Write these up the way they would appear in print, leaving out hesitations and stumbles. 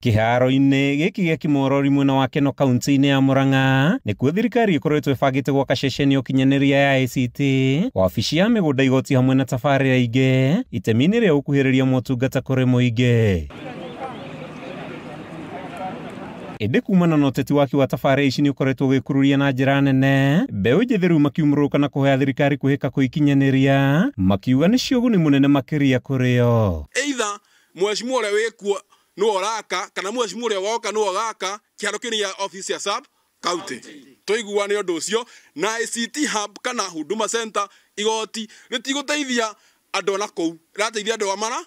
Kĩharo-inĩ gĩkĩ gĩa Kimorori mwena wa Keno kaunti-inĩ ya Murang'a nĩkuo thirikari ĩkoretwo ĩbangĩte gwaka ceceni ya ũkinyanĩria ya ICT, wabici ya mĩgũnda, igoti hamwe na tabarĩra ingĩ itemi-inĩ rĩa gũkuhĩrĩria motungata kũrĩ mũingĩ. Ĩndĩ kumana na ũteti waki wa tabarĩra ici nĩ ũkoretwo ũgĩkururia na njĩra nene mbeũ njĩthĩ rĩu makiumũrũka na kũhoya thirikari kwĩhĩka kũikinyanĩria, makiuga nĩcio ũguni mũnene makĩria kũrĩ o. Either mheshimiwa ũrĩa wĩkuo nĩwe ũraka kana mheshimiwa ũrĩa woka nĩwe ũgaka kĩharo kĩu nĩ gĩa office ya sub county. Tũiguane ũndũ ũcio na ICT hub kana Huduma Center igoti rĩtigũteithia andũ na kũu, rĩrateithia andũ a mara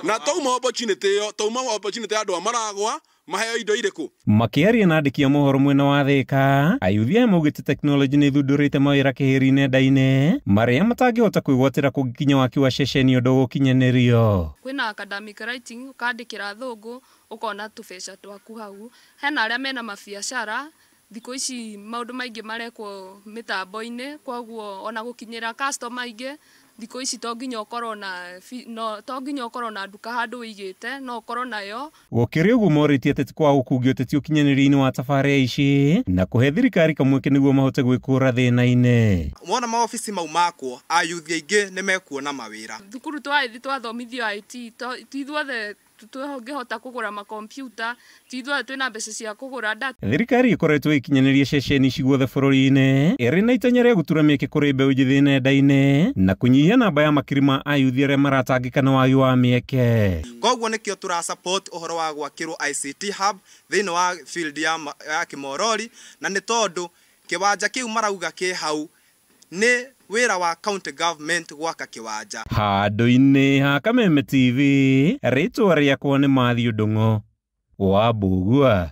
na tauma opportunity ĩyo, tauma opportunity ya andũ a Maragwa maheo indo irĩkũ. Makĩaria na andĩki a mohoro mwena wa Thĩka, ayuthi aya maugĩte tekinoronjĩ nĩ ĩthundũrĩte mawĩra kĩhĩri nenda-inĩ marĩa matangĩhota kwĩgwatĩra kũngĩkinya waki wa ceceni ũndũ ũgũkinyanĩrio. Kwĩna academic writing, ũkandĩkĩra athũngũ ũkona tũbeca twaku hau. Hena arĩa mena mabiacara, thikũ ici maũndũ maingĩ marekwo mĩtambo-inĩ, koguo ona gũkinyĩra customer aingĩ thikũ ici to nginya ũkorwo na no, to nginya ũkorwo na nduka handũ wĩigĩte, no ũkorwo nayo. Gũkĩrĩ ũguo morĩtie ateti kwaga gũkungia ũteti ũkinyanĩria-inĩ wa tabarĩra ici na kũhe thirikari kamweke nĩguo mahote gwĩkũra thĩna-inĩ. Wona maobici mau makwo, ayuthi aingĩ nĩ mekuona mawĩra. Thukuru twagĩthiĩ twathomithio IT, ti ithuothe tũngĩhota kũgũra makompiuta, ti ithuothe twĩna mbeca cia kũgũra data. Thirikari ĩkoretwo ĩkinyanĩria ceceni ici guothe bũrũri-inĩ ĩrĩ na itanya rĩa gũtura mĩeke kũrĩ mbeũ njĩthĩ nenda-inĩ na kũnyihia namba ya makiri ma ayuthi arĩa maratangĩka nĩ wagi wa mĩeke. Koguo nĩkĩo tũra support ũhoro wa gwakĩrwo ICT hub thĩinĩ wa field ya Kimorori, na nĩ tondũ kĩwanja kĩu marauga kĩ hau nĩ wĩra wa county government gwaka kĩwanja. Handũ-inĩ ha Kameme TV, rĩtwa rĩakwa nĩ Matthew Ndung'u wa Mbugua.